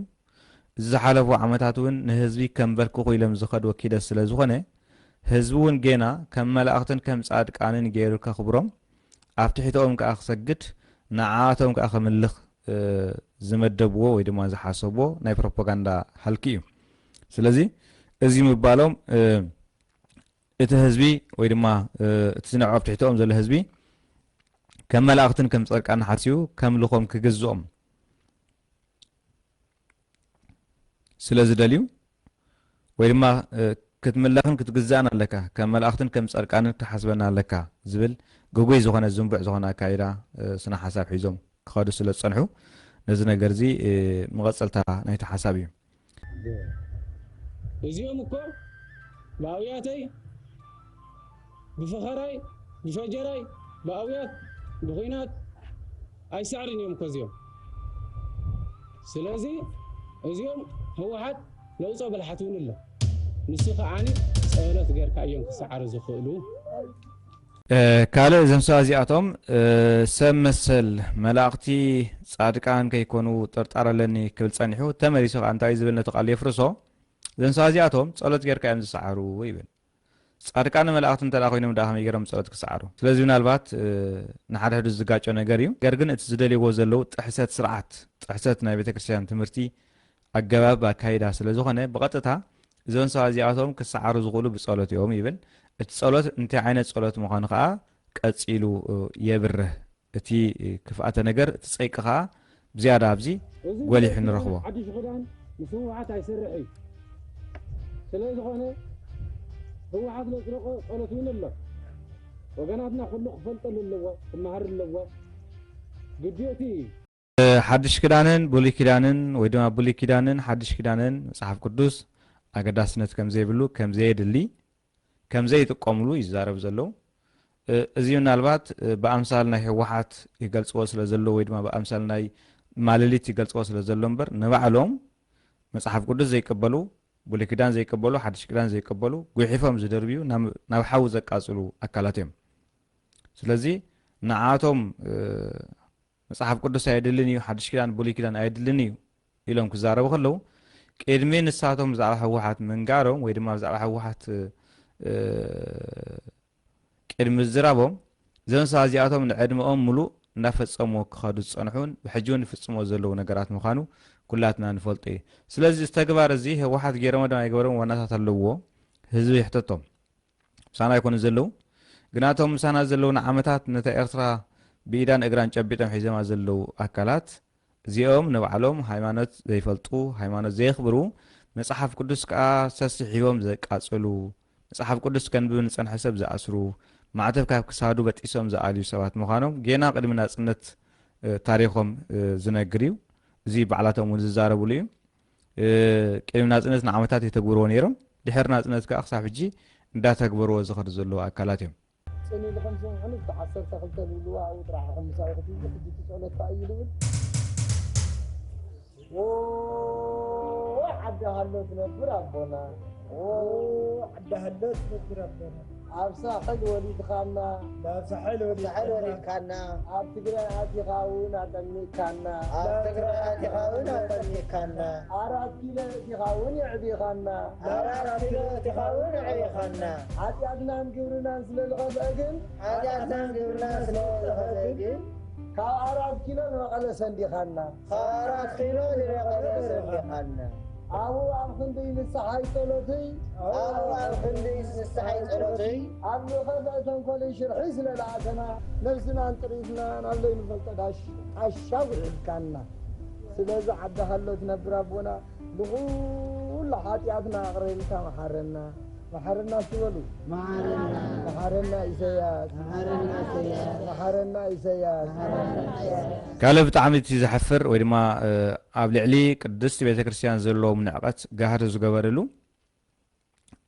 እዚ ዝሓለፉ ዓመታት እውን ንህዝቢ ከንበርክኹ ኢሎም ዝኸድዎ ኪደት ስለ ዝኾነ፣ ህዝቢ እውን ጌና ከም መላእኽትን ከም ጻድቃንን ገይሩ ከኽብሮም፣ ኣብ ትሕተኦም ከኣ ክሰግድ፣ ንዓኣቶም ከኣ ከምልኽ ዝመደብዎ ወይ ድማ ዝሓሰብዎ ናይ ፕሮፓጋንዳ ሃልኪ እዩ። ስለዚ እዚ ምባሎም እቲ ህዝቢ ወይ ድማ እቲ ንዕኦም ትሕትኦም ዘሎ ህዝቢ ከም መላእኽትን ከም ጻድቃን ሓሲቡ ከምልኾም ክግዝኦም ስለ ዝደልዩ ወይ ድማ ክትምለኽን ክትግዛእን ኣለካ፣ ከም መላእኽትን ከም ጻድቃንን ክትሓስበና ኣለካ ዝብል ግጉይ ዝኾነ ዝንቡዕ ዝኾነ ኣካይዳ ስነ ሓሳብ ሒዞም ክኸዱ ስለ ዝጸንሑ ነዚ ነገር እዚ መቐጸልታ ናይቲ ሓሳብ እዩ። እዚኦም እኮ ብኣውያተይ ብፈኸራይ ብፈጀራይ ብኣውያት ብኹናት ኣይሰዕርን እዮም እኮ እዚኦም። ስለዚ እዚኦም ህወሓት ነውፀ ብልሓት እውን ኣሎ። ንሱ ከዓኒ ፀሎት ጌርካ እዮም ክሰዓሩ ዝኽእሉ። ካልእ እዞም ሰባት እዚኣቶም ሰብ መሰል መላእኽቲ ጻድቃን ከይኮኑ ጥርጣር ኣለኒ ክብል ጸኒሑ፣ ተመሊሱ ከኣ እንታይ እዩ ዝብል ነቲ ቃል የፍርሶ። እዞም ሰባት እዚኣቶም ጸሎት ጌርካ እዮም ዝሰዓሩ ይብል። ጻድቃን መላእኽቲ እንተ ደኣ ኮይኖም ደኣ ከመይ ገይሮም ጸሎት ክሰዓሩ? ስለዚ ምናልባት ንሓድሕዱ ዝጋጮ ነገር እዩ። ነገር ግን እቲ ዝደልይዎ ዘለዉ ጥሕሰት ስርዓት፣ ጥሕሰት ናይ ቤተክርስትያን ትምህርቲ ኣገባብ ኣካይዳ ስለ ዝኾነ ብቐጥታ እዞም ሰባት እዚኣቶም ክሰዓሩ ዝኽእሉ ብጸሎት እዮም ይብል። እቲ ጸሎት እንታይ ዓይነት ጸሎት ምዃኑ ከኣ ቀጺሉ የብርህ። እቲ ክፍኣተ ነገር፣ እቲ ጸይቂ ከኣ ብዝያዳ ኣብዚ ጎሊሑ ንረኽቦ። ሓድሽ ክዳን ምስ ህወሓት ኣይሰርሕ እዩ። ስለ ዝኾነ ህወሓት ዘጽደቆ ጸሎት እውን ኣሎ። ወገናትና ኩሉ ክፈልጠሉ ኣለዎ፣ ክመሃር ኣለዎ። ግዴቱ እዩ። ሓድሽ ኪዳንን ብሉይ ኪዳንን ወይ ድማ ብሉይ ኪዳንን ሓድሽ ኪዳንን መጽሓፍ ቅዱስ ኣገዳስነት ከም ዘይብሉ፣ ከም ዘየድሊ፣ ከም ዘይጥቀምሉ ይዛረቡ ዘለዉ። እዚ ምናልባት ብኣምሳል ናይ ህወሓት ይገልጽዎ ስለ ዘለዉ ወይ ድማ ብኣምሳል ናይ ማለሊት ይገልጽዎ ስለ ዘሎ እምበር ንባዕሎም መጽሓፍ ቅዱስ ዘይቅበሉ ብሉይ ኪዳን ዘይቀበሉ፣ ሓድሽ ኪዳን ዘይቀበሉ፣ ጉሒፎም ዝደርብዩ፣ ናብ፣ ናብ ሓዊ ዘቃጽሉ ኣካላት እዮም። ስለዚ ንዓቶም፣ እ፣ መጽሓፍ ቅዱስ ኣየድልን እዩ፣ ሓድሽ ኪዳን፣ ብሉይ ኪዳን ኣየድልን እዩ ኢሎም ክዛረቡ ከለዉ፣ ቅድሚ ንሳቶም ብዛዕባ ህወሓት ምንጋሮም ወይ ድማ ብዛዕባ ህወሓት፣ እ፣ ቅድሚ ምዝራቦም፣ እዞም ሰባት እዚኣቶም ንዕድመኦም ምሉእ እንዳፈጸምዎ ክኸዱ ዝጸንሑን ብሕጂ እውን ይፍጽምዎ ዘለዉ ነገራት ምዃኑ ኩላትና ንፈልጦ እዩ። ስለዚ እዚ ተግባር እዚ ህወሓት ገይሮሞ ዶ ኣይገበሮም ዋናታት ኣለውዎ፣ ህዝቢ ይሕተቶም። ምሳና ኣይኮኑን ዘለዉ፣ ግና እቶም ምሳና ዘለዉ ንዓመታት ነታ ኤርትራ ብኢዳን እግራን ጨቢጦም ሒዞማ ዘለዉ ኣካላት እዚኦም ንባዕሎም ሃይማኖት ዘይፈልጡ፣ ሃይማኖት ዘየኽብሩ፣ መጽሓፍ ቅዱስ ከኣ ሰስሒቦም ዘቃጽሉ፣ መጽሓፍ ቅዱስ ከንብብ ንጸንሐ ሰብ ዝኣስሩ፣ ማዕተብ ካብ ክሳዱ በጢሶም ዝኣልዩ ሰባት ምዃኖም ጌና ቅድሚ ናጽነት፣ እ፣ ታሪኾም፣ እ፣ ዝነግር እዩ። እዚ ባዕላቶም እውን ዝዛረብሉ እዩ። እ፣ ቅድሚ ናጽነት ንዓመታት የተግብርዎ ነይሮም። ድሕሪ ናጽነት ከኣ ክሳብ ሕጂ እንዳተግበርዎ ዝኸዱ ዘለዉ ኣካላት እዮም። ጽን ኢልኩም ስምዑኒ፣ እቲ ዓሰርተ ክልተ ዝብልዎ ኣብኡ ጥራሕ ኢኹም ምሳይ ክትብሉ፣ ሕጂ እቲ ጸሎት ከኣ እዩ ዝብል። ኦ፣ ዓዲ ሃሎ ትነብር ኣቦና። ኦ፣ ዓዲ ሃሎ ትነብር ኣቦና። ኣብ ሳሕል ወሊድኻና። ናብ ሳሕል ወሊድካና። ሳሕል ወሊድካና። ኣብ ትግራይ ኣቲኻ እውን ኣጠሚቕካና። ኣብ ትግራይ ኣቲኻ እውን ኣጠሚቕካና። ኣራት ኪሎ ኣቲኻ እውን የዕቢኻና። ኣራት ኪሎ ኣቲኻ እውን ኣዕቢኻና። ሓጢኣትናን ግብርናን ስለ ዝኸፍአ ግን። ሓጢኣትናን ግብርናን ስለ ዝኸፍአ ግን። ካብ ኣራት ኪሎ ንመቐለ ሰንዲኻና። ካብ ኣራት ኪሎ ንመቐለ ሰንዲኻና። ኣብኡ ኣብ ክንዲ ንስሓይ ጸሎተይ። ኣብኡ ኣብ ክንዲ ንስሓይ ጸሎተይ። ኣብ ዝኸፍአ ተንኮለይ ሽርሒ ስለ ለኣተና። ነብስና እንጥሪትና ናብ ዘይንፈልጦ ዳሽ-፣ ጣሻ ውሒድካና። ስለዚ ዓዲ ሃሎ ትነብር ኣቦና። ንኹሉ ሓጢኣትና ኣቕሪብካ መሓረና። መሓረና እስቲ በሉ። መሓረና። መሓረና ኢሰያስ። መሓረና ኢሰያስ። መሓረና ኢሰያስ። መሓረና ኢሰያስ። ካልእ ብጣዕሚ እቲ ዘሕፍር ወይ ድማ፣ እ፣ ኣብ ልዕሊ ቅድስቲ ቤተክርስትያን ዘለዎም ንዕቀት ጋህዲ ዝገበረሉ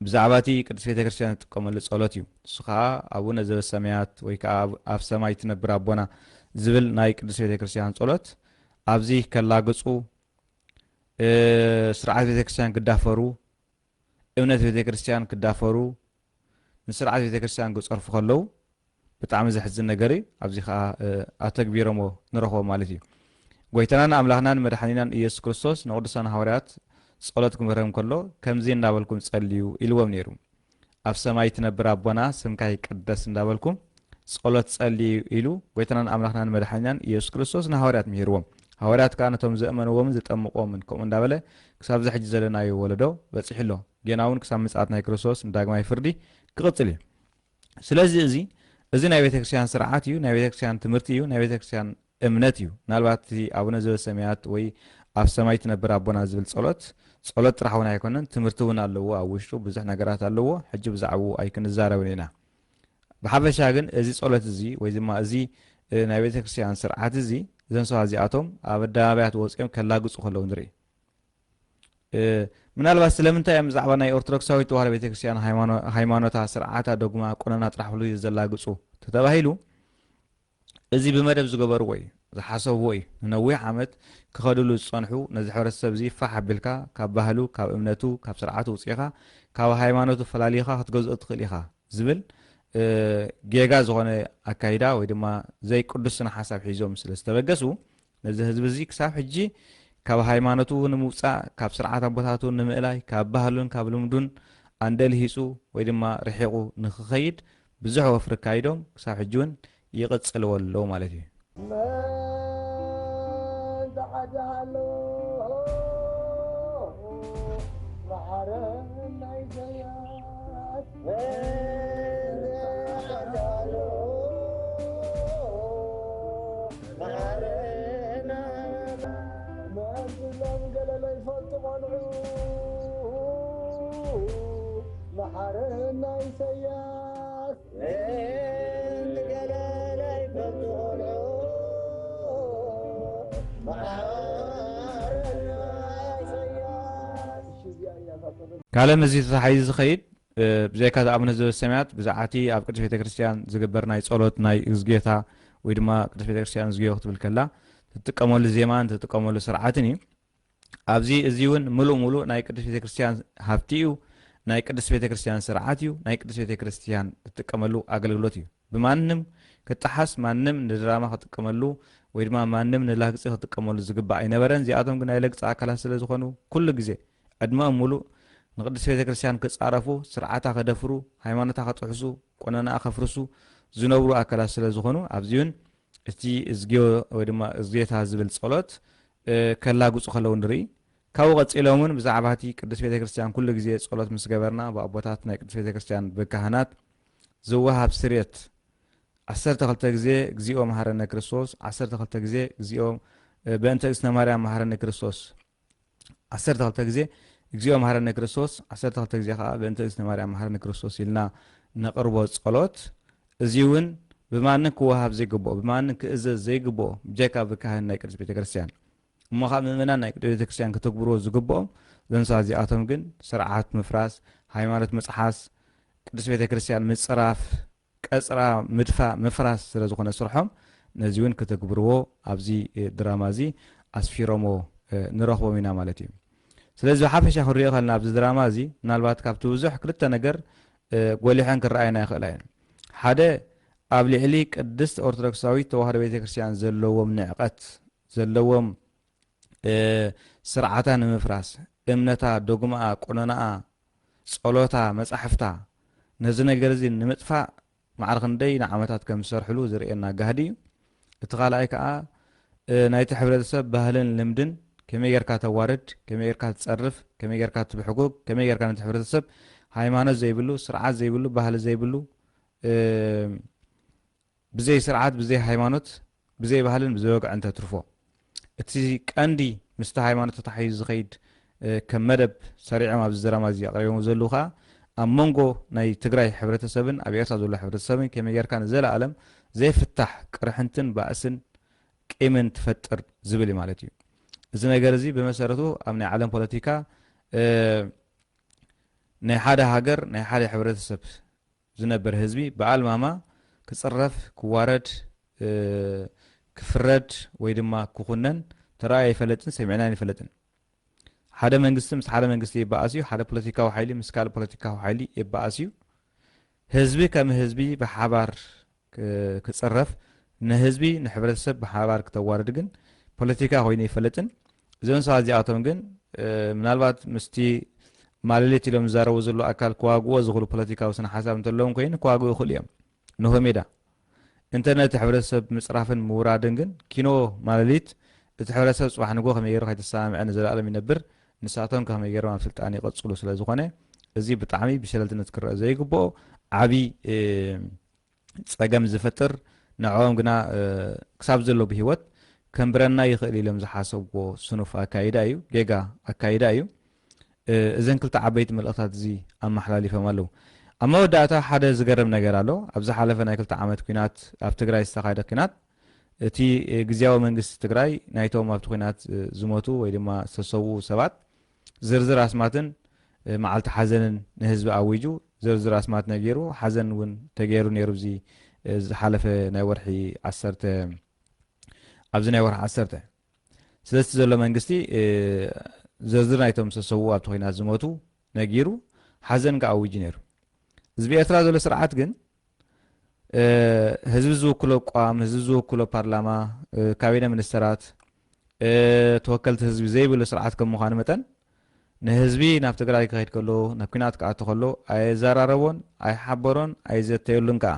ብዛዕባ እቲ ቅድስቲ ቤተክርስትያን እትጥቀመሉ ጸሎት እዩ። ንሱ ኸኣ ኣቡነ ዘበሰማያት ወይ ከኣ ኣብ፣ ኣብ ሰማይ ትነብር ኣቦና ዝብል ናይ ቅድስቲ ቤተክርስትያን ጸሎት ኣብዚ ከላግጹ፣ እ፣ ስርዓት ቤተክርስትያን ክዳፈሩ፣ እምነት ቤተክርስትያን ክዳፈሩ፣ ንስርዓት ቤተክርስትያን ክጸርፉ ከለዉ ብጣዕሚ ዘሕዝን ነገር እዩ። ኣብዚ ኸኣ፣ እ፣ ኣተግቢሮሞ ንረኽቦ ማለት እዩ። ጎይታናን ኣምላኽናን መድሓኒናን ኢየሱስ ክርስቶስ ንቅዱሳን ሃዋርያት ጸሎት ክምህሮም ከሎ ከምዚ እናበልኩም ጸልዩ ኢልዎም ነይሩ። ኣብ ሰማይ ትነብር ኣቦና ስምካ ይቀደስ እንዳበልኩም ጸሎት ጸልዩ ኢሉ ጎይታናን ኣምላኽናን መድሓኒናን ኢየሱስ ክርስቶስ ንሃዋርያት ምሂርዎም። ሃዋርያት ከኣ ነቶም ዘእመንዎምን ዘጠምቅዎምን ከምኡ እንዳበለ ክሳብ እዚ ሕጂ ዘለናዮ ወለዶ በጺሑ ኣሎ። ጌና እውን ክሳብ ምጽኣት ናይ ክርስቶስ ንዳግማይ ፍርዲ ክቕጽል እዩ። ስለዚ እዚ፣ እዚ ናይ ቤተክርስትያን ስርዓት እዩ፣ ናይ ቤተክርስትያን ትምህርቲ እዩ፣ ናይ ቤተክርስትያን እምነት እዩ። ምናልባት እቲ ኣቡነ ዘበሰማያት ወይ ኣብ ሰማይ ትነብር ኣቦና ዝብል ጸሎት፣ ጸሎት ጥራሕ እውን ኣይኮነን፣ ትምህርቲ እውን ኣለዎ፣ ኣብ ውሽጡ ብዙሕ ነገራት ኣለዎ። ሕጂ ብዛዕባኡ ኣይክንዛረብን ኢና። ብሓፈሻ ግን እዚ ጸሎት እዚ ወይ ድማ እዚ፣ እ፣ ናይ ቤተክርስትያን ስርዓት እዚ እዞም ሰባት እዚኣቶም ኣብ ኣደባባያት ወጺኦም ከላግጹ ከለዉ ንርኢ። እ፣ ምናልባት ስለምንታይ እዮም ብዛዕባ ናይ ኦርቶዶክሳዊት ተዋህዶ ቤተክርስትያን ሃይማኖ-፣ ሃይማኖታ፣ ስርዓታ፣ ዶግማ፣ ቁነና ጥራሕ ኩሉ ዘላግጹ ተተባሂሉ፣ እዚ ብመደብ ዝገበርዎ እዩ፣ ዝሓሰብዎ እዩ። ንነዊሕ ዓመት ክኸድሉ ዝጸንሑ፣ ነዚ ሕብረተሰብ እዚ ፋሕ ኣቢልካ ካብ ባህሉ፣ ካብ እምነቱ፣ ካብ ስርዓቱ ውጺእኻ፣ ካብ ሃይማኖቱ ፈላሊኻ ክትገዝኦ ትኽእል ኢኻ ዝብል፣ እ፣ ጌጋ ዝኾነ ኣካይዳ ወይ ድማ ዘይቅዱስ ስነ ሓሳብ ሒዞም ስለ ዝተበገሱ፣ ነዚ ህዝቢ እዚ ክሳብ ሕጂ ካብ ሃይማኖቱ ንምውጻእ፣ ካብ ስርዓት ኣቦታቱ ንምእላይ፣ ካብ ባህሉን ካብ ልምዱን ኣንደልሂጹ ወይ ድማ ርሒቑ ንኽኸይድ ብዙሕ ወፍሪ ኣካይዶም ክሳብ ሕጂ እውን ይቕጽልዎ ኣለዉ ማለት እዩ። መን ተዓድሃሎ መሓረና ኢሰያስ። መን ተዓድሃሎ መሓረና። መን ዝብሎም ገለ ዘይፈልጡ ቆልዑ መሓረና ኢሰያስ። ካልእ ምስዚ ተታሓሒዙ ዝኸይድ፣ እ፣ ብዘይካ እቲ ኣቡነ ዘበሰማያት ብዛዕባ እቲ ኣብ ቅድስት ቤተክርስትያን ዝግበር ናይ ጸሎት ናይ እዝጌታ ወይ ድማ ቅድስት ቤተክርስትያን እዝግዮ ክትብል ከላ ትጥቀመሉ ዜማን ትጥቀመሉ ስርዓትን እዩ። ኣብዚ እዚ እውን ምሉእ ምሉእ ናይ ቅድስት ቤተክርስትያን ሃብቲ እዩ። ናይ ቅድስት ቤተክርስትያን ስርዓት እዩ። ናይ ቅድስት ቤተክርስትያን እትጥቀመሉ ኣገልግሎት እዩ። ብማንም ክጠሓስ፣ ማንም ንድራማ ክጥቀመሉ ወይ ድማ ማንም ንላግፂ ክጥቀመሉ ዝግባእ ኣይነበረን። እዚኣቶም ግን ናይ ለግፂ ኣካላት ስለ ዝኾኑ ኩሉ ግዜ ዕድመኦም ሙሉእ ንቅድስት ቤተክርስትያን ክፃረፉ፣ ስርዓታ ከደፍሩ፣ ሃይማኖታ ከጥሕሱ፣ ቆነናኣ ከፍርሱ ዝነብሩ ኣካላት ስለ ዝኾኑ ኣብዚ እውን እቲ እዝግዮ ወይ ድማ እዝጌታ ዝብል ጸሎት ከላግጹ ከለዉ ንርኢ። ካብኡ ቀጺሎም እውን ብዛዕባ እቲ ቅድስት ቤተ ክርስቲያን ኩሉ ግዜ ጸሎት ምስ ገበርና ብኣቦታት ናይ ቅድስት ቤተ ክርስቲያን ብካህናት ዝወሃብ ስርየት ዓሰርተ ክልተ ግዜ እግዚኦ መሐረነ ክርስቶስ፣ ዓሰርተ ክልተ ግዜ እግዚኦ በእንተ እግዝእትነ ማርያም መሐረነ ክርስቶስ፣ ዓሰርተ ክልተ ግዜ እግዚኦ መሐረነ ክርስቶስ፣ ዓሰርተ ክልተ ግዜ ከዓ በእንተ እግዝእትነ ማርያም መሐረነ ክርስቶስ ኢልና ነቕርቦ ጸሎት፣ እዚ እውን ብማንም ክወሃብ ዘይግብኦ፣ ብማንም ክእዘዝ ዘይግብኦ፣ ብጀካ ብካህን ናይ ቅድስት ቤተ ክርስቲያን እሞ ካብ ምእመናን ናይ ቅድስት ቤተ ክርስቲያን ክትግብርዎ ዝግብኦም ዘንሳ እዚኣቶም ግን ስርዓት ምፍራስ፣ ሃይማኖት ምጽሓስ፣ ቅድስት ቤተ ክርስቲያን ምጽራፍ፣ ቀጽራ ምድፋ ምፍራስ ስለ ዝኾነ ስርሖም ነዚ እውን ክትግብርዎ ኣብዚ ድራማ እዚ ኣስፊሮሞ ንረኽቦም ኢና ማለት እዩ። ስለዚ ብሓፈሻ ክንሪኦ ከለና ኣብዚ ድራማ እዚ ምናልባት ካብቲ ብዙሕ ክልተ ነገር ጎሊሐን ክረኣየና ይኽእላ እየን። ሓደ ኣብ ልዕሊ ቅድስት ኦርቶዶክሳዊት ተዋህዶ ቤተክርስትያን ዘለዎም ንዕቀት ዘለዎም ስርዓታ ንምፍራስ እምነታ፣ ዶግማኣ፣ ቆነናኣ፣ ጸሎታ፣ መጻሕፍታ ነዚ ነገር እዚ ንምጥፋእ ማዕረ ክንደይ ንዓመታት ከም ዝሰርሕሉ ዝርእየና ጋህዲ እዩ። እቲ ካልኣይ ከኣ ናይቲ ሕብረተሰብ ባህልን ልምድን ከመይ ጌርካ ተዋርድ፣ ከመይ ጌርካ ትጸርፍ፣ ከመይ ጌርካ ትብሕጉግ፣ ከመይ ጌርካ ነቲ ሕብረተሰብ ሃይማኖት ዘይብሉ፣ ስርዓት ዘይብሉ፣ ባህሊ ዘይብሉ ብዘይ ስርዓት ብዘይ ሃይማኖት ብዘይ ባህልን ብዘይ ወግዕን ተትርፎ። እቲ ቀንዲ ምስቲ ሃይማኖት ተታሒዙ ዝኸይድ ከም መደብ ሰሪዖም ኣብዚ ድራማ እዚ ኣቕሪቦም ዘለዉ ከዓ ኣብ መንጎ ናይ ትግራይ ሕብረተሰብን ኣብ ኤርትራ ዘሎ ሕብረተሰብን ከመይ ጌርካ ንዘለኣለም ዘይፍታሕ ቅርሕንትን ባእስን ቂምን ትፈጥር ዝብል እዩ ማለት እዩ። እዚ ነገር እዚ ብመሰረቱ ኣብ ናይ ዓለም ፖለቲካ ናይ ሓደ ሃገር ናይ ሓደ ሕብረተሰብ ዝነብር ህዝቢ ብኣልማማ ክፅረፍ፣ ክዋረድ፣ ክፍረድ ወይ ድማ ክኹነን ተራእዩ ኣይፈለጥን፣ ሰሚዕና ኣይንፈለጥን። ሓደ መንግስቲ ምስ ሓደ መንግስቲ ይበኣስ እዩ። ሓደ ፖለቲካዊ ሓይሊ ምስ ካልእ ፖለቲካዊ ሓይሊ ይበኣስ እዩ። ህዝቢ ከም ህዝቢ ብሓባር ክፅረፍ፣ ንህዝቢ ንሕብረተሰብ ብሓባር ክተዋርድ ግን ፖለቲካ ኮይኑ ይፈለጥን። እዞም ሰባት እዚኣቶም ግን ምናልባት ምስቲ ማለሊት ኢሎም ዝዛረቡ ዘለዉ ኣካል ክዋግዎ ዝኽእሉ ፖለቲካዊ ስነ ሓሳብ እንተለዎም ኮይኑ ክዋግኡ ይኽእሉ እዮም። ንሆ ሜዳ እንተ ነቲ ሕብረተሰብ ምፅራፍን ምውራድን ግን ኪኖ ማለሊት እቲ ሕብረተሰብ ፅባሕ ንጎ ከመይ ገይሩ ከይተሰማምዐ ንዘለኣለም ይነብር፣ ንሳቶም ከመይ ገይሮም ኣብ ስልጣን ይቐፅሉ ስለ ዝኾነ እዚ ብጣዕሚ ብሸለልትነት ክረአ ዘይግብኦ ዓብዪ ፀገም ዝፈጥር ንዕኦም ግና ክሳብ ዘሎ ብህይወት ከንብረና ይኽእል ኢሎም ዝሓሰብዎ ስኑፍ ኣካይዳ እዩ፣ ጌጋ ኣካይዳ እዩ። እዘን ክልተ ዓበይቲ መልእኽታት እዚ ኣመሓላሊፎም ኣለዉ። ኣብ መወዳእታ ሓደ ዝገርም ነገር ኣሎ። ኣብ ዝሓለፈ ናይ ክልተ ዓመት ኲናት ኣብ ትግራይ ዝተኻየደ ኲናት እቲ ግዝያዊ መንግስቲ ትግራይ ናይቶም ኣብቲ ኲናት ዝሞቱ ወይ ድማ ዝተሰውኡ ሰባት ዝርዝር ኣስማትን መዓልቲ ሓዘንን ንህዝቢ ኣዊጁ ዝርዝር ኣስማት ነጊሩ ሓዘን እውን ተገይሩ ነይሩ። እዚ ዝሓለፈ ናይ ወርሒ ዓሰርተ ኣብዚ ናይ ወርሒ ዓሰርተ ስለዚ ዘሎ መንግስቲ ዝርዝር ናይቶም ዝተሰውኡ ኣብቲ ኲናት ዝሞቱ ነጊሩ ሓዘን ከኣ ኣዊጁ ነይሩ። እዚ ብኤርትራ ዘሎ ስርዓት ግን ህዝቢ ዝውክሎ ቋም፣ ህዝቢ ዝውክሎ ፓርላማ፣ ካቢነ ሚኒስተራት፣ ተወከልቲ ህዝቢ ዘይብሉ ስርዓት ከም ምዃኑ መጠን ንህዝቢ ናብ ትግራይ ክኸይድ ከሎ ናብ ኲናት ክኣቱ ከሎ ኣየዘራረቦን ኣይሓበሮን ኣይዘተየሉን ከኣ።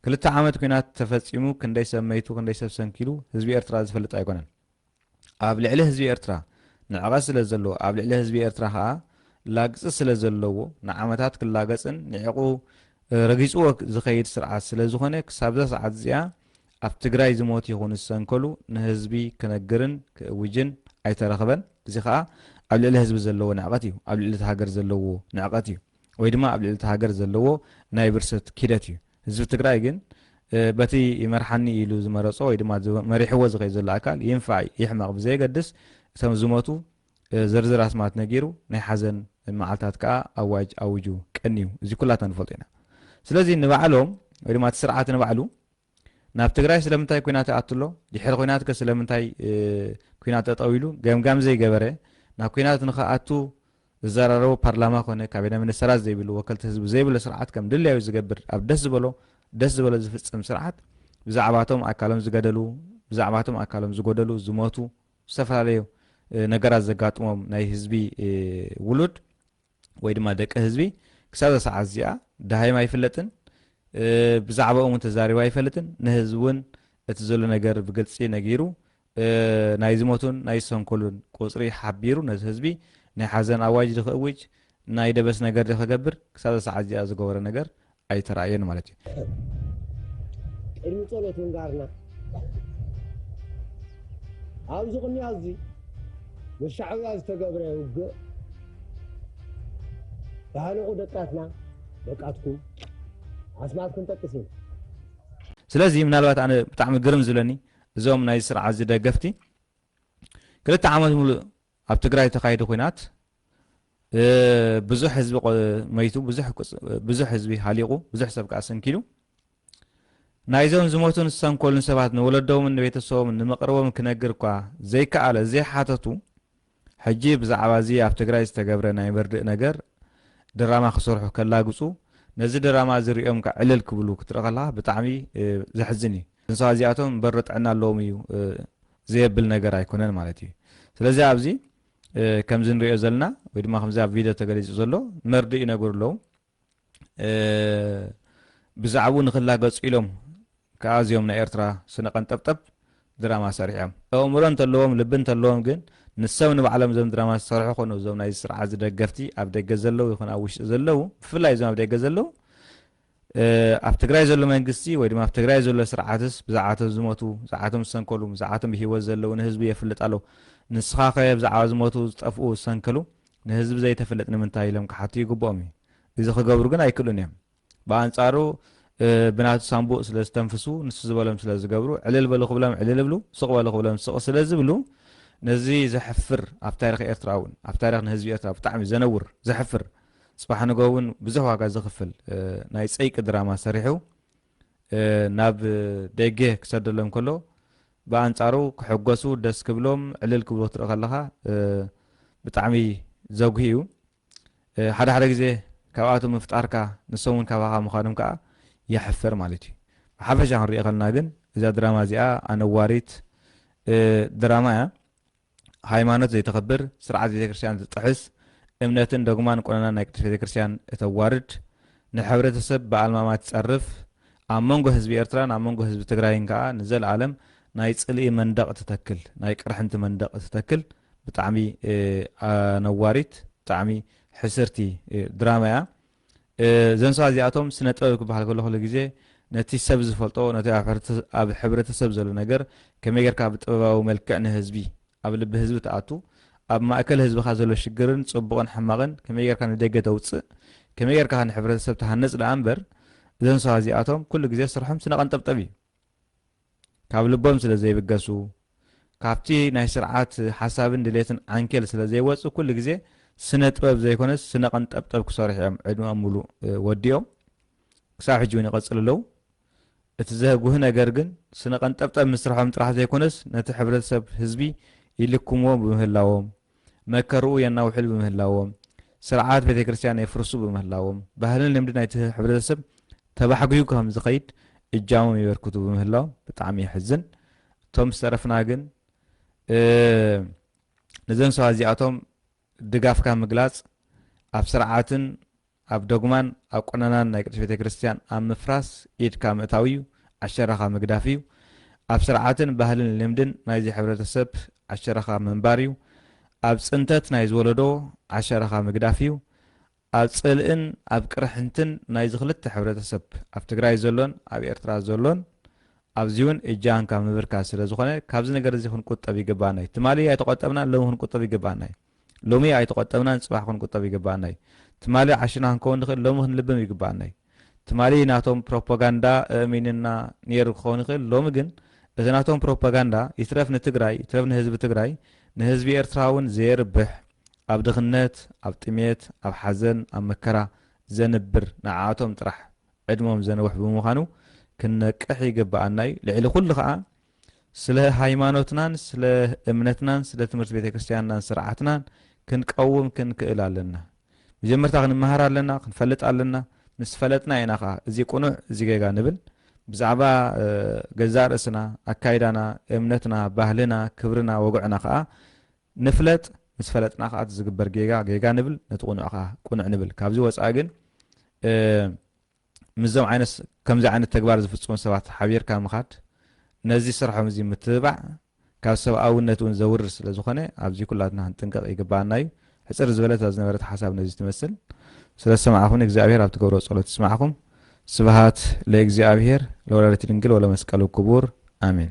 ክልተ ዓመት ኲናት ተፈጺሙ ክንደይ ሰብ መይቱ ክንደይ ሰብ ሰንኪሉ ህዝቢ ኤርትራ ዝፈልጥ ኣይኮነን። ኣብ ልዕሊ ህዝቢ ኤርትራ ንዕቐት ስለ ዘለዎ ኣብ ልዕሊ ህዝቢ ኤርትራ ከኣ ላግጺ ስለ ዘለዎ ንዓመታት ክላገጽን ንዕቑ ረጊጽዎ ዝኸይድ ስርዓት ስለ ዝኾነ ክሳብዛ ሰዓት እዚኣ ኣብ ትግራይ ዝሞት ይኹን ዝሰንከሉ ንህዝቢ ክነግርን ክእውጅን ኣይተረኽበን። እዚ ከኣ ኣብ ልዕሊ ህዝቢ ዘለዎ ንዕቐት እዩ፣ ኣብ ልዕሊ እቲ ሃገር ዘለዎ ንዕቐት እዩ፣ ወይ ድማ ኣብ ልዕሊ እቲ ሃገር ዘለዎ ናይ ብርሰት ኪደት እዩ። ህዝቢ ትግራይ ግን በቲ ይመርሓኒ ኢሉ ዝመረጾ ወይ ድማ መሪሕዎ ዝኸይ ዘሎ ኣካል ይንፋዕ ይሕመቕ ብዘየገድስ እቶም ዝሞቱ ዝርዝር ኣስማት ነጊሩ ናይ ሓዘን መዓልታት ከኣ ኣዋጅ ኣዊጁ ቀንዩ። እዚ ኩላትና ንፈልጦ ኢና። ስለዚ ንባዕሎም ወይ ድማ እቲ ስርዓት ንባዕሉ ናብ ትግራይ ስለምንታይ ኲናት ይኣቱ ኣሎ? ድሕሪ ኲናት ከ ስለምንታይ፣ እ፣ ኲናት ጠጠው ኢሉ? ገምጋም ዘይገበረ፣ ናብ ኲናት ንኽኣቱ ዝዘራረቡ ፓርላማ ኮነ ካቢነ ሚኒስተራት ዘይብሉ፣ ወከልቲ ህዝቢ ዘይብሉ ስርዓት ከም ድላዩ ዝገብር፣ ኣብ ደስ ዝበሎ፣ ደስ ዝበሎ ዝፍጽም ስርዓት፣ ብዛዕባቶም ኣካሎም ዝገደሉ፣ ብዛዕባቶም ኣካሎም ዝጎደሉ፣ ዝሞቱ፣ ዝተፈላለዩ፣ እ፣ ነገራት ዘጋጥሞም ናይ ህዝቢ፣ እ፣ ውሉድ ወይ ድማ ደቂ ህዝቢ ክሳብ እዛ ሰዓት እዚኣ ደሃዮም ኣይፍለጥን። እ፣ ብዛዕባኦም እውን ተዛሪቡ ኣይፈልጥን። ንህዝቢ እውን እቲ ዘሎ ነገር ብግልጺ ነጊሩ፣ እ፣ ናይ ዝሞቱን ናይ ዝሰንከሉን ቁጽሪ ሓቢሩ ነዚ ህዝቢ ናይ ሓዘን ኣዋጅ ዶ ክእውጅ፣ ናይ ደበስ ነገር ዶ ክገብር ክሳብ እዛ ሰዓት እዚኣ ዝገበረ ነገር ኣይተራእየን ማለት እዩ። ቅድሚ ጸሎት ምንጋርና ኣብዚ ቅንያት እዚ ምስ ሻዕብያ ዝተገብረ ውግእ፣ ዝሃለቑ ደቃትና፣ ደቃትኩም፣ ኣስማት ክንጠቅስ ኢና። ስለዚ ምናልባት ኣነ ብጣዕሚ ግርም ዝብለኒ፣ እዞም ናይ ስርዓት እዚ ደገፍቲ፣ ክልተ ዓመት ሙሉእ ኣብ ትግራይ ተኻይዱ ኲናት፣ እ፣ ብዙሕ ህዝቢ ቆ-፣ መይቱ፣ ብዙሕ ቁጽ-፣ ብዙሕ ህዝቢ ሃሊቑ፣ ብዙሕ ሰብ ከኣ ሰንኪሉ። ናይዞም ዝሞቱን ዝሰንከሉን ሰባት ንወለዶምን ንቤተሰቦምን ንመቕርቦም ክነግር እኳ ዘይከኣለ፣ ዘይሓተቱ፣ ሕጂ ብዛዕባ እዚ ኣብ ትግራይ ዝተገብረ ናይ መርድእ ነገር ድራማ ክሰርሑ ከላግጹ፣ ነዚ ድራማ እዚ ሪኦም ከ ዕልል ክብሉ ክትርኢ ከለኻ ብጣዕሚ፣ እ፣ ዘሕዝን እዩ። እንስሳ እዚኣቶም በሮ ጥዕና ኣለዎም እዩ፣ እ፣ ዘየብል ነገር ኣይኮነን ማለት እዩ። ስለዚ ኣብዚ፣ እ፣ ከምዚ ንሪኦ ዘለና ወይ ድማ ከምዚ ኣብ ቪድዮ ተገሊጹ ዘሎ መርድእ ይነግሩ ኣለዉ። እ፣ ብዛዕባኡ ንኽላገጹ ኢሎም ከኣ እዚኦም ናይ ኤርትራ ስነ ቀንጠብጠብ ድራማ ሰሪሖም። ኣእምሮ እንተለዎም፣ ልቢ እንተለዎም ግን ንሶም ንባዕሎም እዞም ድራማ ዝሰርሑ ኮኑ፣ እዞም ናይ ስርዓት ደገፍቲ ኣብ ደገ ዘለዉ ይኹን ኣብ ውሽጢ ዘለዉ፣ ብፍላይ እዞም ኣብ ደገ ዘለዉ፣ እ፣ ኣብ ትግራይ ዘሎ መንግስቲ ወይ ድማ ኣብ ትግራይ ዘሎ ስርዓትስ ብዛዕባቶም ዝሞቱ፣ ብዛዕባቶም ዝሰንከሉ፣ ብዛዕባቶም ብህይወት ዘለዉ ንህዝቢ የፍልጥ ኣሎ። ንስኻ ከ ብዛዕባ ዝሞቱ፣ ዝጠፍኡ፣ ዝሰንከሉ ንህዝቢ ዘይተፍልጥ ንምንታይ ኢሎም ክሓቱ ይግብኦም እዩ። እዚ ክገብሩ ግን ኣይክእሉን እዮም። ብኣንጻሩ፣ እ፣ ብናቱ ሳንቡእ ስለ ዝተንፍሱ፣ ንሱ ዝበሎም ስለ ዝገብሩ፣ ዕልል በሉ ክብሎም ዕልል ይብሉ፣ ስቕ በሉ ክብሎም ስቕ ስለ ዝብሉ፣ ነዚ ዘሕፍር፣ ኣብ ታሪኽ ኤርትራ እውን፣ ኣብ ታሪኽ ንህዝቢ ኤርትራ ብጣዕሚ ዘነውር፣ ዘሕፍር፣ ጽባሕ ንግሆ እውን ብዙሕ ዋጋ ዘኽፍል፣ እ፣ ናይ ጸይቂ ድራማ ሰሪሑ፣ እ፣ ናብ ደገ ክሰደሎም ከሎ፣ ብኣንጻሩ ክሕጎሱ፣ ደስ ክብሎም፣ ዕልል ክብሉ ክትርኢ ከለኻ፣ እ፣ ብጣዕሚ ዘጉሂ እዩ። እ፣ ሓደ ሓደ ግዜ ካብኣቶም ምፍጣርካ ንሶም እውን ካባኻ ምዃኖም ከኣ የሕፍር ማለት እዩ። ብሓፈሻ ክንሪኦ ከለና ግን እዛ ድራማ እዚኣ ኣነዋሪት፣ እ፣ ድራማ እያ። ሃይማኖት ዘይተኽብር፣ ስርዓት ቤተክርስትያን ትጥሕስ፣ እምነትን ዶግማን ቆነናን ናይ ቅድስት ቤተክርስትያን እተዋርድ፣ ንሕብረተሰብ ብኣልማማ ትጸርፍ፣ ኣብ መንጎ ህዝቢ ኤርትራን ኣብ መንጎ ህዝቢ ትግራይን ከኣ ንዘለኣለም ናይ ጽልኢ መንደቕ ትተክል፣ ናይ ቅርሕንቲ መንደቕ ትተክል፣ ብጣዕሚ፣ እ፣ ኣነዋሪት፣ ብጣዕሚ ሕስርቲ፣ እ፣ ድራማ እያ። እ፣ እዘን ሰባት እዚኣቶም ስነ ጥበብ ክበሃል ከሎ ኩሉ ግዜ ነቲ ሰብ ዝፈልጦ፣ ነቲ ኣብ ሕብረተ-፣ ኣብ ሕብረተሰብ ዘሎ ነገር ከመይ ጌርካ ብጥበባዊ መልክዕ ንህዝቢ፣ ኣብ ልቢ ህዝቢ ትኣቱ፣ ኣብ ማእከል ህዝብኻ ዘሎ ሽግርን ጽቡቕን ሕማቕን ከመይ ጌርካ ንደገ ተውጽእ፣ ከመይ ጌርካ ንሕብረተሰብ ትሃንጽ ደኣ እምበር፣ እዘን ሰባት እዚኣቶም ኩሉ ግዜ ስርሖም ስነ ቀንጠብጠብ እዩ። ካብ ልቦም ስለ ዘይብገሱ፣ ካብቲ ናይ ስርዓት ሓሳብን ድሌትን ዓንኬል ስለ ዘይወጹ፣ ኩሉ ግዜ ስነ ጥበብ ዘይኮነስ ስነ ቀንጠብጠብ ክሰርሑ እዮም ዕድመኦም ሙሉእ፣ እ፣ ወዲኦም። ክሳብ ሕጂ እውን ይቐጽሉ ኣለዉ። እቲ ዘጉሂ ነገር ግን ስነ ቀንጠብጠብ ምስርሖም ጥራሕ ዘይኮነስ ነቲ ሕብረተሰብ ህዝቢ ይልክምዎ ብምህላዎም፣ መከርኡ የናውሕሉ ብምህላዎም፣ ስርዓት ቤተክርስትያን የፍርሱ ብምህላዎም፣ ባህልን ልምዲ ናይቲ ሕብረተሰብ ተባሕጉዩ ከም ዝኸይድ እጃሞም የበርክቱ ብምህላዎም ብጣዕሚ የሕዝን። እቶም ዝተረፍና ግን፣ እ፣ ነዘን ሰባት እዚኣቶም ድጋፍካ ምግላጽ ኣብ ስርዓትን ኣብ ዶግማን ኣብ ቆነናን ናይ ቅድስት ቤተክርስትያን ኣብ ምፍራስ ኢድካ ምእታው እዩ፣ ዓሸራኻ ምግዳፍ እዩ። ኣብ ስርዓትን ባህልን ልምድን ናይዚ ሕብረተሰብ ዓሸራኻ ምንባር እዩ። ኣብ ጽንተት ናይ ዝወለዶ ዓሸራኻ ምግዳፍ እዩ። ኣብ ጽልእን ኣብ ቅርሕንትን ናይዚ ክልተ ሕብረተሰብ፣ ኣብ ትግራይ ዘሎን ኣብ ኤርትራ ዘሎን፣ ኣብዚ እውን እጃምካ ምብርካት ስለ ዝኾነ፣ ካብዚ ነገር እዚ ክንቁጠብ ይግባኣና እዩ። ትማሊ ኣይተቆጠብናን፣ ሎሚ ክንቁጠብ ይግባኣና እዩ። ሎሚ ኣይተቆጠብናን፣ ጽባሕ ክንቁጠብ ይግባኣና እዩ። ትማሊ ዓሽና ክንከውን ንኽእል፣ ሎሚ ክንልብም ይግባኣና እዩ። ትማሊ ናቶም ፕሮፓጋንዳ ኣእሚንና ነይሩ ክኸውን ይኽእል፣ ሎሚ ግን እቲ ናቶም ፕሮፓጋንዳ ይትረፍ ንትግራይ፣ ይትረፍ ንህዝቢ ትግራይ፣ ንህዝቢ ኤርትራ እውን ዘየርብሕ፣ ኣብ ድኽነት፣ ኣብ ጥሜት፣ ኣብ ሓዘን፣ ኣብ መከራ ዘንብር፣ ንዓኣቶም ጥራሕ ዕድሞም ዘንውሕ ብምዃኑ፣ ክንነቅሕ ይግብኣና እዩ። ልዕሊ ኩሉ ከዓ ስለ ሃይማኖትናን ስለ እምነትናን ስለ ትምህርቲ ቤተክርስትያንናን ስርዓትናን ክንቀውም ክንክእል ኣለና። መጀመርታ ክንመሃር ኣለና፣ ክንፈልጥ ኣለና። ምስ ፈለጥና ኢና ከዓ እዚ ቁኑዕ እዚ ጌጋ ንብል። ብዛዕባ ገዛእ ርእስና፣ ኣካይዳና፣ እምነትና፣ ባህልና፣ ክብርና፣ ወግዕና ከዓ ንፍለጥ። ምስ ፈለጥና ከዓ እቲ ዝግበር ጌጋ ጌጋ ንብል፣ ነቲ ቁኑዕ ከዓ ቁኑዕ ንብል። ካብዚ ወፃኢ ግን ምስዞም ዓይነት ከምዚ ዓይነት ተግባር ዝፍፅሙ ሰባት ሓቢርካ ምኻድ፣ ነዚ ስርሖም እዚ ምትብባዕ ካብ ሰብኣውነት እውን ዘውርድ ስለ ዝኾነ ኣብዚ ኩላትና ክንጥንቀቕ ይግባኣና እዩ። ሕፅር ዝበለት እዛ ዝነበረት ሓሳብ ነዚ ትመስል። ስለ ዝሰማዕኹም እግዚኣብሔር ኣብ ትገብሮ ጸሎት ይስማዕኹም። ስብሃት ለእግዚኣብሔር ለወላዲት ድንግል ወለመስቀሉ ክቡር ኣሜን።